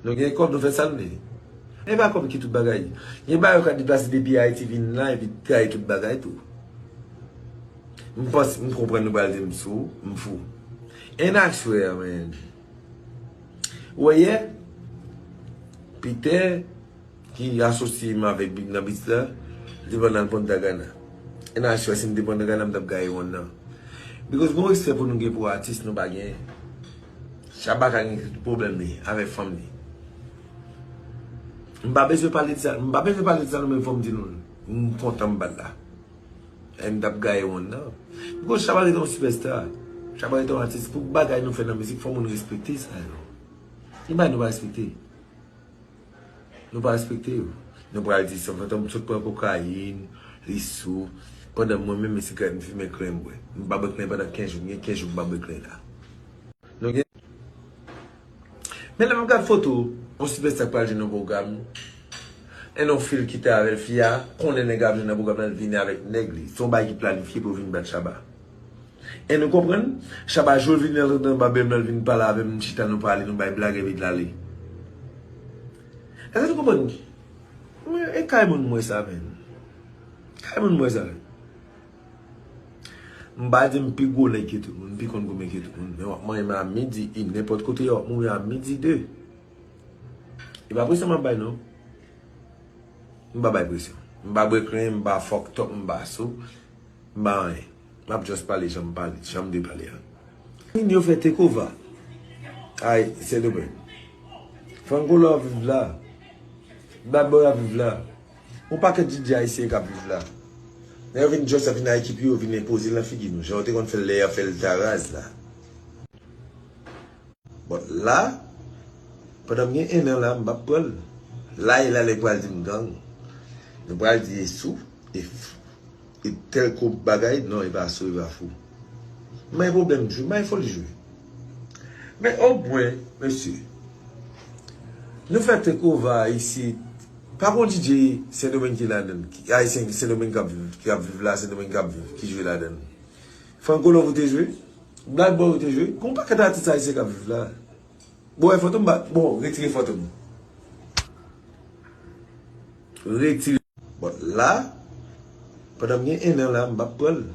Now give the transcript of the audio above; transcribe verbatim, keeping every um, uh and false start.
Nou gen kòb, nou fè sa nou vle. E pa kòb ki tout bagay. Gen bagay yo ka deplase depi Ayiti vin la, epi gaye tout bagay tou. M panse, m konprann nou pral di m sou, m fou. And I swear, man. Ou wè yè, Peter, ki asosye m avèk Big nan bis la, li te pran nan Punta Cana. And I swear, si m te Punta Cana, m t ap gaye wonn nan. Because bon respè pou nou gen pou atis, nou pa gen. Shabba ka gen pwoblèm li avèk fanm li. M pa bezwen pale de sa, m pa bezwen pale de sa, nou menm fò m di nou. M kontan m bat la. E m t ap gaye wonn nan. Because Shabba rete yon sipèsta. Shabba rete yon atis. Pou bagay nou fè nan mizik, fò moun respekte sa yo. Gen bagay nou pa respekte. Nou pa respekte yo. Nou pral di se yon fantom sot pran kokayin, li sou. Pandan mwen menm, e sigarèt m fimen, kren m bwè. M pa bwè kren pandan kenz jou, m gen kenz jou m pa bwè kren la. Nou gen Men lè m ap gad foto, yon sipèsta k pral jwenn yon pwogram, e yon fi l kite avè l, fi a konnen nèg ap jwenn nan pwogram nan, l vini avèk nèg li. Se yon bagay ki planifye pou yo vin bat Shabba. E nou konprann, Shabba jou l vini antre nan babèm nan, l vin pale avè m, m chita, nou pale, nou bay blag, epi l ale. Èske nou konprann? Mwen, e kay moun m wè sa, menn. Kay moun m wè sa, menn. M pa di m pi gwo nèg ke tout moun, m pi konn goumen ke tout moun, men w ap manyen men a midi, i nenpòt kote, w ap mouri a midi de. E pa presyon m ap bay, non. M pa bay presyon. M pa bwè kren, m pa fucked up, m pa sou, m pa anyen. M ap just pale jan m pale, jan m dwe pale a. Moun yo fè take over. Ay, Sendomeng. Franco Love ap viv la. Bad Boy ap viv la. Yon pakèt D J ayisyen k ap viv la. Lè yo vin just ap vin ak ekip yo, yo vin enpoze l nan figi nou. Jan yo te konn fè l lè y ap fè l Taraz la. But la, pandan m gen en an la, m p ap pran l. La e la nèg pral di m gang. Nou pral di e sou, e f-, e tèl kou bagay, non, e pa sou, e pa fou. M bay pwoblèm jwe, m bay foli jwe. Men omwen, mesye, nou fè take over isit. Pa gon D J Sendomeng ki ladan l, ki, ayisyen ki Sendomeng k ap viv, ki ap viv la, Sendomeng k ap viv, ki jwe ladan l. Franco Love ou te jwe? Black Boy ou te jwe? Gon pakèt atis ayisyen k ap viv la. Bon, e foto m ba, bon, retire foto m. Retire. Bon, la, pandan m gen en an la, m p ap pran l.